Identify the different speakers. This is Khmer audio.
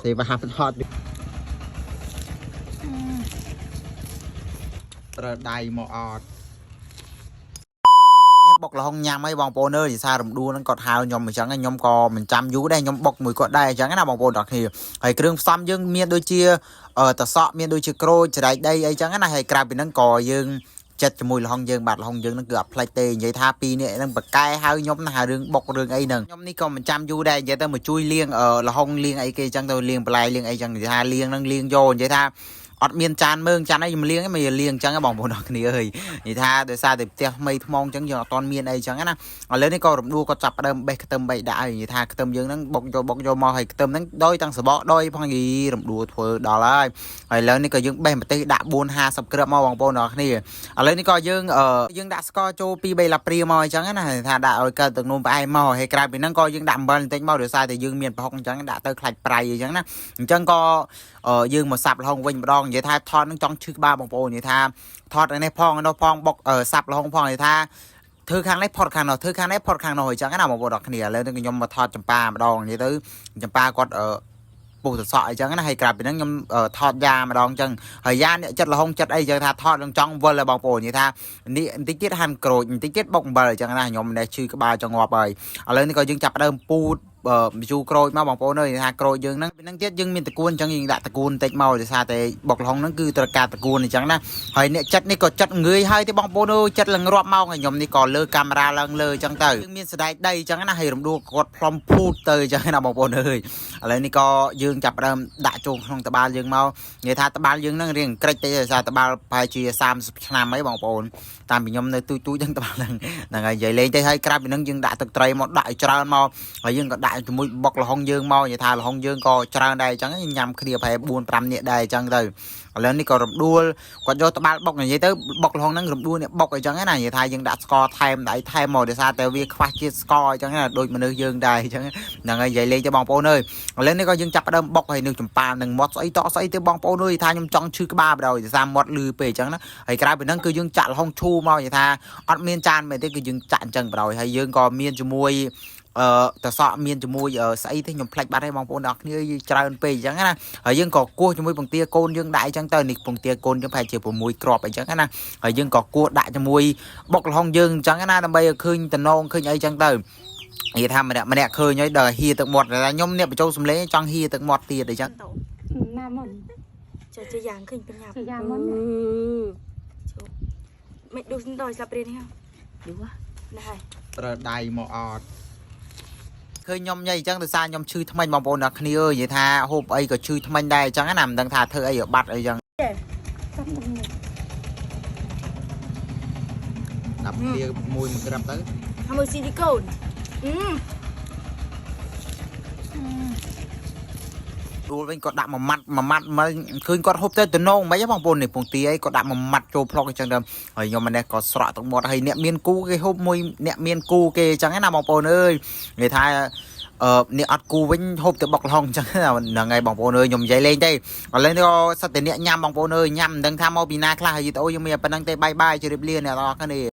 Speaker 1: សេវាថតប្រើដៃមកអត់នេះបុកល្ហុងញ៉ាំអីបងប្អូនអើយសាររំដួលហ្នឹងគាត់ហៅខ្ញុំអញ្ចឹងខ្ញុំក៏មិនចាំយូរដែរខ្ញុំបុកមួយគាត់ដែរអញ្ចឹងណាបងប្អូនទាំងគ្នាហើយគ្រឿងផ្សំយើងមានដូចជាតសក់មានដូចជាក្រូចចរៃដីអីចឹងណាហើយក្រៅពីហ្នឹងក៏យើងចិត្តជាមួយល្ហុងយើងបាទល្ហុងយើងហ្នឹងគឺអត់ផ្លេចទេនិយាយថាពីរនេះហ្នឹងបកែហៅខ្ញុំណារឿងបុករឿងអីហ្នឹងខ្ញុំនេះក៏មិនចាំយូរដែរនិយាយទៅមកជួយលាងល្ហុងលាងអីគេអញ្ចឹងទៅលាងបន្លែលាងអីចឹងនិយាយថាលាងហ្នឹងលាងយកនិយាយថាអត់មានចានមើងចានអីខ្ញុំលាងមិនលាងអញ្ចឹងបងប្អូនអរគ្នាអើយនិយាយថាដោយសារតែផ្ទះថ្មីថ្មងអញ្ចឹងយើងអត់ទាន់មានអីអញ្ចឹងណាឥឡូវនេះក៏រំដួលក៏ចាប់ផ្ដើមបេះខ្ទឹមបីដាក់ហើយនិយាយថាខ្ទឹមយើងហ្នឹងបុកយកបុកយកមកហើយខ្ទឹមហ្នឹងដោយទាំងសបកដោយផងយីរំដួលធ្វើដល់ហើយហើយឥឡូវនេះក៏យើងបេះម្ទេសដាក់4 50គ្រាប់មកបងប្អូនអរគ្នាឥឡូវនេះក៏យើងអឺយើងដាក់ស្ករចូល2 3លាព្រាមកអញ្ចឹងណាថាដាក់ឲ្យកើតទឹកនោមផ្អែមមកហើយក្រៅពីហ្នឹងក៏យើងដាក់អំបិលបន្តិចមកដោយសារតែយើងមានប្រហុកអញ្ចឹងដាក់ទៅខ្លាច់ប្រៃអញ្ចឹងណាអញ្ចឹងក៏យើងមកសាប់ល្ហុងវិញម្ដងនិយាយថាថតនឹងចង់ឈឺក្បាលបងប្អូននិយាយថាថតនេះផងនោះផងបុកសាប់ល្ហុងផងនិយាយថាធ្វើខាងនេះផុតខាងនោះធ្វើខាងនេះផុតខាងនោះអញ្ចឹងណាបងប្អូនដល់គ្នាឥឡូវនេះខ្ញុំមកថតចម្ប៉ាម្ដងនិយាយទៅចម្ប៉ាគាត់អឺពុះសសក់អីចឹងណាហើយក្រៅពីហ្នឹងខ្ញុំថតយ៉ាម្ដងចឹងហើយយ៉ានេះចិត្តលហុងចិត្តអីចឹងថាថតនឹងចង់វិលហើយបងប្អូននិយាយថានេះបន្តិចទៀតហាន់ក្រូចបន្តិចទៀតបុកអំបិលអញ្ចឹងណាខ្ញុំនេះឈឺក្បាលចង់ងាប់ហើយឥឡូវនេះក៏យើងចាប់ផ្ដើមពូតបញ្ជូក្រូចមកបងប្អូនអើយថាក្រូចយើងហ្នឹងពីហ្នឹងទៀតយើងមានតកួនអញ្ចឹងយើងដាក់តកួនបន្តិចមកដោយសារតែបុកល្ហុងហ្នឹងគឺត្រូវការតកួនអញ្ចឹងណាហើយអ្នកចិត្តនេះក៏ចិត្តងឿយហើយទេបងប្អូនអើយចិត្តឡើងរាប់មកហើយខ្ញុំនេះក៏លើកាមេរ៉ាឡើងលើអញ្ចឹងទៅយើងមានសដែកដីអញ្ចឹងណាហើយរំដួលគាត់ផ្លុំភូតទៅអញ្ចឹងណាបងប្អូនអើយឥឡូវនេះក៏យើងចាប់ផ្ដើមដាក់ចូលក្នុងត្បាល់យើងមកនិយាយថាត្បាល់យើងហ្នឹងរៀងក្រិចតិចដោយសារត្បាល់ប្រហែលជា30ឆ្នាំអីបងប្អូនតាមពីខ្ញុំនៅទូចទូចហ្នឹងត្បាល់ហ្នឹងហ្នឹងហើយនិយាយលេងទៅហើយក្រៅពីហ្នឹងយើងដាក់ទឹកត្រីមកដាក់ឲ្យច្រើនមកហើយយើងក៏ដាក់ជាមួយបុកល្ហុងយើងមកនិយាយថាល្ហុងយើងក៏ច្រើនដែរអញ្ចឹងញ៉ាំគ្នាប្រហែល4 5នាក់ដែរអញ្ចឹងទៅឥឡូវនេះក៏រំដួលគាត់យកត្បាល់បុកនិយាយទៅបុកល្ហុងហ្នឹងរំដួលនេះបុកអញ្ចឹងណានិយាយថាយើងដាក់ស្ករថែមដៃថែមមកដោយសារតែវាខ្វះជាតិស្ករអញ្ចឹងណាដូចមនុស្សយើងដែរអញ្ចឹងហ្នឹងហើយនិយាយលេងទៅបងប្អូនអើយឥឡូវនេះក៏យើងចាប់ផ្ដើមបុកហើយនឹងចម្ប៉ានឹងមាត់ស្អីតក់ស្អីទៅបងប្អូនអើយថាខ្ញុំចង់ឈឺក្បាលបណ្ដោយដោយសារមាត់លឺពេកអញ្ចឹងណាហើយក្រៅពីហ្នឹងគឺយើងចាក់ល្ហុងឈូមកនិយាយថាអត់មានចានមែនទេគឺយើងចាក់អញ្ចឹងបណ្ដោយហើយយើងក៏មានជាមួយអឺតសក់មានជាមួយស្អីទេខ្ញុំផ្លេចបាត់ហើយបងប្អូនទាំងអស់គ្នាច្រើនពេកអញ្ចឹងណាហើយយើងក៏គោះជាមួយពងទាកូនយើងដាក់អញ្ចឹងទៅនេះពងទាកូនយើងប្រហែលជា6គ្រាប់អញ្ចឹងណាហើយយើងក៏គោះដាក់ជាមួយបុកល្ហុងយើងអញ្ចឹងណាដើម្បីឲ្យឃើញតំណងឃើញអីអញ្ចឹងទៅនិយាយថាម្នាក់ម្នាក់ឃើញហើយដល់ហៀទឹកមាត់តែខ្ញុំនេះបញ្ចូលសំឡេងចង់ហៀទឹកមាត់ទៀតអញ្ចឹង
Speaker 2: ណាមុន
Speaker 3: ចុះជាយ៉ាងឃើញបញ្ញាប់
Speaker 2: ជាយ៉ាងមុន
Speaker 3: មិនឌូដល់ស្លាប់រៀននេះ
Speaker 4: ឌូ
Speaker 3: ណាហើយ
Speaker 1: ប្រើដៃមកអត់ឃើញខ្ញុំញ៉ៃអញ្ចឹងដោយសារខ្ញុំឈឺថ្មិញបងប្អូនអ្នកគ្នាអើយនិយាយថាហូបអីក៏ឈឺថ្មិញដែរអញ្ចឹងណាមិនដឹងថាធ្វើអីឲ្យបាត់អីចឹង
Speaker 2: តាមនឹង
Speaker 1: ដាក់គ្នាមួយមួយក្រាប់ទៅ
Speaker 3: ហើយមួយស៊ីលីកូនអឺ
Speaker 1: ដួលវិញក៏ដាក់មួយម៉ាត់មួយម៉ាត់មកឃើញគាត់ហូបទៅតំណងមិនហ៎បងប្អូននេះពងទាអីក៏ដាក់មួយម៉ាត់ចូលផ្លុកអញ្ចឹងទៅហើយខ្ញុំម្នាក់ក៏ស្រក់ទឹកមាត់ហើយអ្នកមានគូគេហូបមួយអ្នកមានគូគេអញ្ចឹងណាបងប្អូនអើយនិយាយថាអឺអ្នកអត់គូវិញហូបទៅបុកល្ហុងអញ្ចឹងហ្នឹងហើយបងប្អូនអើយខ្ញុំនិយាយលេងទេឥឡូវនេះក៏សិតតែអ្នកញ៉ាំបងប្អូនអើយញ៉ាំមិនដឹងថាមកពីណាខ្លះហើយយីទៅអូយើងមានប៉ុណ្្នឹងទេបាយបាយជម្រាបលាអ្នកនរគ្នា។